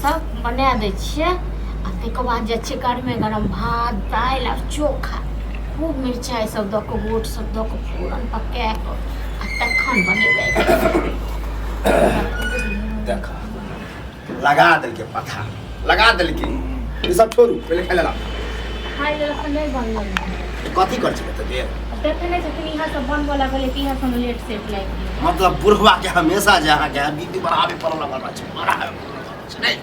सब बना दै छियै आ ताहिके बाद जाइ छियै गरमे गरम भात दालि आ चोखा खूब मिरचाइ सब दऽ कऽ गोट सब दऽ कऽ फोरन पकाए कऽ आ तखन बनेबै। देख, लगा देलकै, पथा लगा देलकै। ई सब छोड़ू, पहिले खाइ लेला। खाइ लेल एखन नहि बनलै। कथी कर छै तऽ देर? देखै नहि छथिन, इहाँ सब बनबऽ लगलै तऽ इहाँ सब लेट सेट लागि गेल। मतलब बुढ़वा के हमेशा जे अहाँके बीपी बढ़ाबे पड़ऽ लगल छै, बढ़ाबे पड़ऽ लगल छै। नहि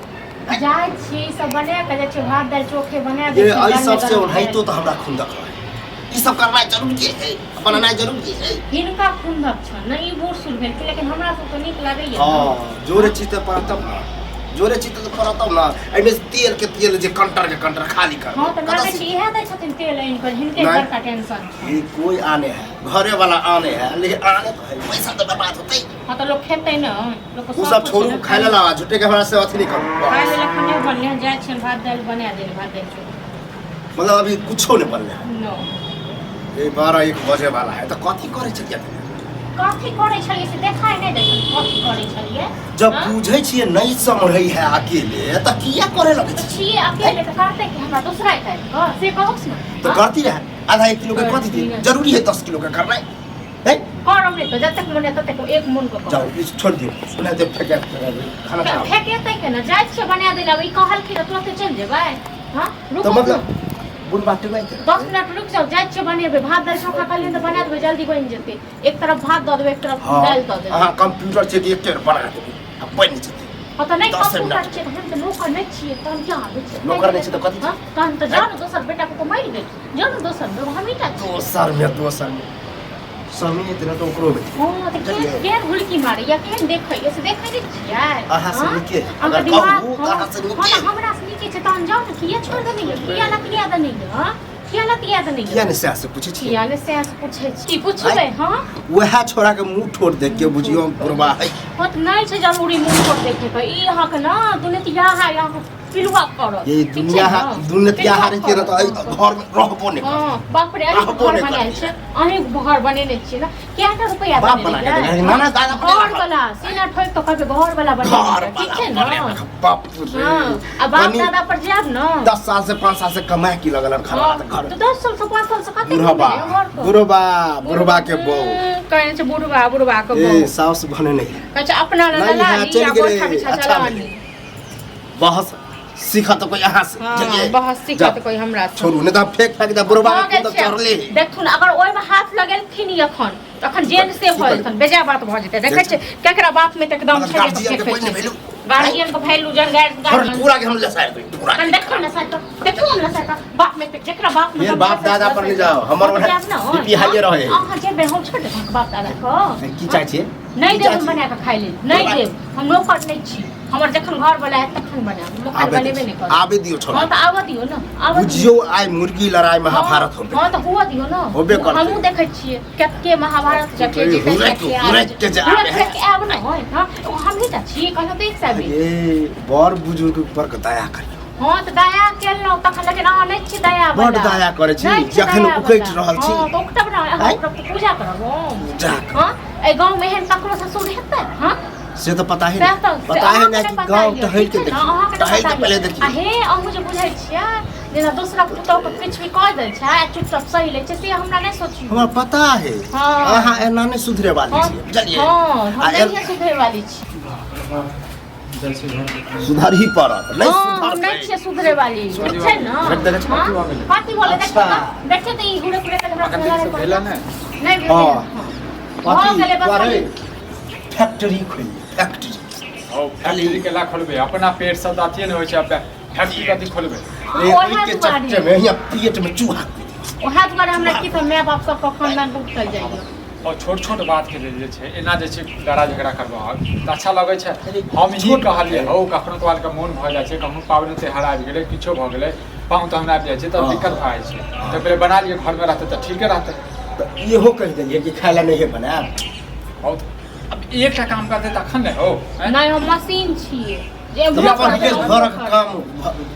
जाइ छी, ई सब बना कऽ जाइ छी, भात दालि चोखे बना दै ये छियै, एहि गरमे सबसे गरम ओनाहितो तऽ हमरा खुंदक रहे। ई सब करनाइ जरूरी है, बनेनाइ जरूरी है। हिनका खुंदक छनि ने, ई बूढ़ सूढ़ भेलखिन, लेकिन हमरा सबके नीक लागैया। हँ, जोरे चीज तऽ पड़त तब ने, जोरे चीज तऽ पड़त तब ने। एहिमे तेल के तेल जे कंटर के कंटर खाली कर। हँ, तऽ लागै छै इएह दै छथिन तेल आनि कऽ, हिनके नहि। बड़का टेंशन छै। ये कोई आने है, घरे वाला आने है, लेकिन आने तो है, पैसा तो बर्बाद होते। हँ, तऽ लोक खेतै ने, लोक ओ सब छोड़ू, खाय लेला, झूठे के हमरा से अथी नहीं करू। खाय लेल एखन नहि बनलै, जाइ छियनि भात दालि बना देल, भात दालि चोखा। मतलब अभी कुछो नहीं बनले है? नो। ये 12-1 बजे वाला है, तो कथी करे छलियै? कथी करै छलियै से देखाइ नहि दै छलियै, कथी करै छलियै। जब हाँ? बुझै छियै नहीं समझै है अकेले, तऽ किया करे लगै तऽ छी? छियै अकेले तऽ करतै कि हमरा दोसरा काटि कऽ, से कहू ने। तऽ करती रहे आधा एक किलो के कथी करती रहे। जरूरी है 10 किलो के करनाइ है? करब नहि तऽ जतेक मन है ततेक एक मन के जाओ, करब। ई छोड़ दियौ, सुना दे, फेंके खाना खाओ। फेकेतै केना? जाइ छियै बना दै लए, ई कहलखिन तऽ तुरन्ते चलि जेबै? हँ, तऽ रुकू। मतलब बुढ़बा टेबाइते 10 मिनट रुकि जाउ, जाइ छियै बनेबै। भात दालि चोखा कहलियै तऽ बना देबै, जल्दी बनि जेतै। एक तरफ भात दऽ देबै, एक तरफ दालि दऽ देबै। अहाँ कंप्यूटर छै कि एके बेर बना देबै आ बनि जेतै? हँ, तऽ नहि 10 कंप्यूटर मिनट। छियै तऽ हम तऽ नौकर नहि छियै, तहन क्या आबै छै? नौकर नहि छियै तऽ कथी? हँ, तहन तऽ जाउ ने दोसर बेटा को मरि गेल, जाउ ने दोसर लोग, हमही टा छियै। दोसर मे समेत ने तऽ ओकरो भेटै। हँ, तऽ केहन केहन हुलकी मारैया, केहन देखैया, से देखै नहि छियै? अहाँ से हँ? नीके। अहाँके अगर दिमाग कहू तऽ हँ अहाँ से हँ नीके। तऽ हमरा से नीके छै, तहन जाउ ने। किया छोड़ि देने यऽ? किया लतिया देने यऽ? हँ, किया लतिया देने किया यऽ? ने सएह से पूछै छियै। किया ने सएह से पूछै छी? की पुछबै? हँ। वएह छोड़ा के मुंह ठोर देख के बुझियौ हम बुढ़बा है। हँ, तऽ नहि छै जरूरी मुँह पर देखैके। ई अहाँके ने दुनिया है, अहाँके पिलुआ पड़त। ये ठीक छै दुनिया ने? दुनिया हारे के पिलुआ तऽ एहि पड़त। घर में रहबो नहि करतै। हँ, बाप रे, अहीं रहबो घर नहि बनायल करतै। छै, अहीं घर बनेने छियै ने? कएटा रुपैआ बाप देने बना के रहियै? देने, नाना दादा घर बनेलक। वाला सीना ठोकि कऽ कहबै घर वाला बनेने घर छै, ठीक वाला छै ने? बनेलक, बाप रे। हँ, आ बाप कनि दादा पर जायब ने। 10 साल से 5 साल से कमाए की लगल घर हँ, वाला घर। तऽ 10 साल से 5 साल से कते बुढ़बा कमेलियै घर के? बुढ़बा, बुढ़बा के बहू। कहै छै बुढ़बा, बुढ़बा के ए बहू। साउस भने नहीं है। कहै छै अपना लए नहीं लला है, ली चलि आ गेलै, गोइठा बिछा अच्छा चला भेलै। ली। बहस सीखत कोई अहाँ से। हँ, बुझलियै? बहस सीखत जाउ, कोई हमरा से। छोड़ू, नहि तऽ हम फेंक फेंक दे बुढ़बा भऽ के गेल तऽ छै। चढ़ले। देखथुन, अगर ओहिमे हाथ लगेलखिन ई एखन, तखन जेल से की भऽ करबै? जेतन, बेजाय बात भऽ जेतै। देखै छियै केकरा बाप में तऽ एकदम मतलब छै जे गार्जियन के फेकै कोई नहि छै। वैल्यू। गार्जियन के वैल्यू जन गार्ड घर पूरा के हम लसारि देबै पूरा। कन देखो ने सर, देखो ने सर, बाप में जेकरा बाप में फेर बाप दादा पर नहि जाओ, हमर ओना बीपी हाइए रहै। अहाँ जेबै, हम छोड़ देब अहाँके बाप दादा के? की चाहै छियै? नहि की देब चाहै हम छियै? बना कऽ खाइ लेल नहि देब। हम नौकर नहि छी। हमर जखन घर वाला आयत तखन बनायब, नौकर आबे बनेबे दियौ, नहि करब। आबे दियौ छोड़ा। हँ, तऽ आबऽ दियौ ने, आबऽ दियौ। बुझियौ आइ मुर्गी लड़ाई महाभारत होबे। हँ, तऽ हुअ दियौ ने। होबे करतै। हमहूँ देखै छियै कते महाभारत जके जीतै हुरैक कते आबै हुरैक के जे हुरैक आबै है। हुरैक के आब ने होय। हँ, ओ हमही टा छी कहलहुँ तऽ एक सए बेर। ये बड़ बुजुर्ग पर के दया करियौ। हँ, तऽ दया केलहुँ तखन, लेकिन अहाँ नहि छी दया बड वाला। दया करै छी, नहि छी जखन दया उकटि वाला। रहल छी। हँ, तऽ उकटब ने अहाँ, आँय? ओकरा तऽ पूजा करब हम। पूजा करब। हँ, एहि गाँवमे एहन ककरो ससुर हेतै? हँ। से तऽ पता ही सएह नहीं, तऽ से पता है अहाँके नहीं नहि कि पता गाँव यऽ, टहल ठीक के छै ने? देखियौ, अहाँके नहि टहल पता के पहिले यऽ। देखियौ। आ हे, अहूँ जे बुझै छियै जेना दोसरा पुतोहके किछु भी कऽ दै छै आ चुपचाप सहि लै छै, से हमरा नहि सोचियौ। हमरा पता है। हँ। अहाँ एना नहीं सुधरे वाली हँ छियै, बुझलियै? हँ, हम आ नहिये सुधरे वाली छी। सुधर ही पड़त, नहीं हँ, हम सुधरतै। नहि छियै सुधरे वाली, ठीक छै ने? भेट देने छै। हँ? कथी बोले? देखियौ अच्छा। तऽ, देखियौ तऽ, ई घुरे घुरे के हमरा अखन लड़ाइ तक भेलै पड़ल। ने? नहि भेलै। हँ। हँ। भऽ गेलै बस। अथी फैक्ट्री खोलि, फैक्ट्री। ओ फैक्ट्री केला खोलबै? अपना पेट सब तऽ अथिये नहि होइ छै, आब फैक्ट्री कथी खोलबै? रे ओएह ओहिके दुआरे। चक्कर में हियाँ पेट में चूहा कूदि। ओएह दुआरे हमरा की तऽ माय बाप सबके खानदान टूटल जाइए। और छोट छोट बात के लेल जे छै एना जे छै लड़ाइ झगड़ा करबहक तऽ अच्छा लगै छै? हम ही छोट कहलियै हौ, कखनो काल के मोन भऽ जाइ छै, कखनो पाबनि तिहार आबि गेलै, किछो भऽ गेलै, पाहुन तहुन आबि जाइ छै तऽ दिक्कत भऽ जाइ छै, तऽ पहिले बना लिअ, घरमे रहतै तऽ ठीके रहतै। तऽ इहो कहि देलियै कि खाय लए नहिए बनायब। हौ, आब एकटा काम करतै तखन ने हौ, आँय? नहि, हम मशीन छियै। जे हम एम्हरो अपन करबै, के ओम्हरो घरक करबै। काम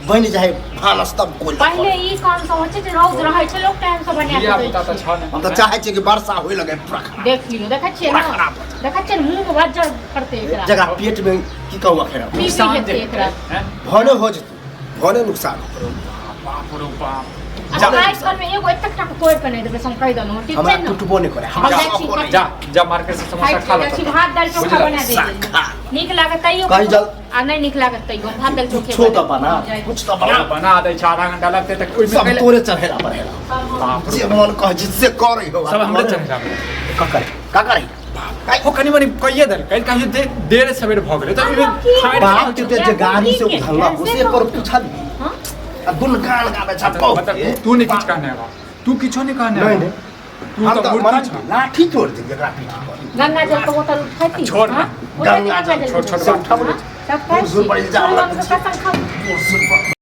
बनि जाइ भानस तब कोइ पहिले ई काम सब होइ छै जे रौद रहै छै लोक टाइम से बना धिया के पुता दै तऽ छै। छह ने हम तऽ चाहै छियै कि वर्षा होय लगे पूरा खराब। देख लियौ, देखै छियै पूरा ने, खराब भऽ जाय। देखै छियै ने, मुँह मे बज्जर करतै एकरा। जकरा पेट मे की कहू अखन हम? पी नुकसान हेतै जे एकरा। हैं? भने हो जेतै, भने नुकसान हो। बाप रो बाप। आ जा। आइ काल्हि मे एगो एतेक टाका तोड़ि कऽ नहि देबै से हम कहि देलहुँ, ठीक हमरा छै ने? टूटबो नहि करे, हम हमरा जाइ छी, शौको नहि। जा जा, मार्केट से समोसा खाइ खा छी, लो। जाइ छी, भात दालि चोखा बुझलक? बना दै साखा। नीक लागत तैयो कहीं जल- आ नहि नीक लागत तैयो हम भात दालि चोखे कुछो तऽ बना, जाइ। कुछ तऽ बना। बना दै छै, आधा घंटा लगतै तऽ ओहिमे सब पहिले- तोरे चढ़ेला बढ़ेला। बाप रे जे मन कह जे से करै हो। सब हमरे चढ़ेला। का करे, का करे? ओ कनि मनि कहिए देलकै, कहियो देर सवेर भऽ गेलै तऽ ओहिमे खाइ बाप के जे गाड़ी से उधलक से पर पूछल हाँ? आ दुन गान गाबै छ मतलब तू नहि किछु कहने हेबा, तू किछो नहि कहने नहीं हेबा। नहीं, तू हम तऽ तऽ मूर्ति मरा छह। लाठी तोड़ देंगे एकरा पीठी पर। गंगा जल के बोतल उठैती? छोड़ ना। हाँ? उठैती गंगा जल, गंगा छोड़, छोड़, के बात। बोतल, हाँ? सब खाइ सुर छी। पर इल्जाम छोड़, लगै छै। कसम खाउ। सुर पर।